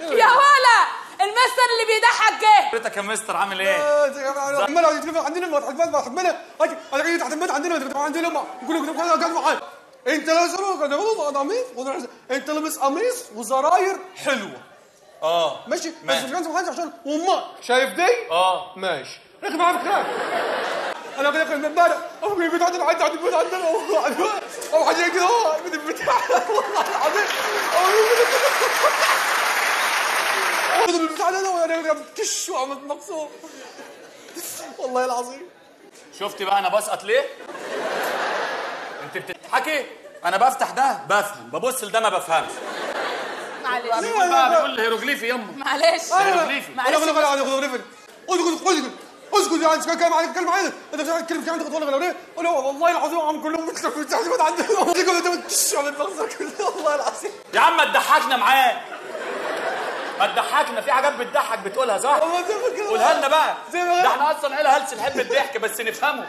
يا ولا المستر اللي بيضحك جه. حضرتك يا مستر عامل ايه؟ انت لابس انت لابس قميص وزراير حلوة. ماشي بس مش كان عشان امك شايف دي؟ ماشي ركب معايا في الكلام. انا كده كنت امبارح امي بتاعت عندي عند البيت عندنا او حاجة كده من البتاع والله العظيم البتاع ده وانا كش وعملت مقصوص والله العظيم. شفتي بقى انا بسقط ليه؟ انت بتضحكي؟ انا بفتح ده بفهم، ببص لده ما بفهمش. معلش بقول هيروغليفي يما. معلش هيروغليفي. معلش اسكت اسكت يا عم، كلام عليك كلام عليك انت مش عارف تتكلم كلام عندك ولا ايه؟ والله العظيم عم كلهم بتحسب عندك والله العظيم. يا عم ما تضحكنا معاك، ما تضحكنا، في حاجات بتضحك بتقولها صح؟ قولها لنا بقى، ده احنا اصلا عيله هلس نحب الضحك بس نفهمه.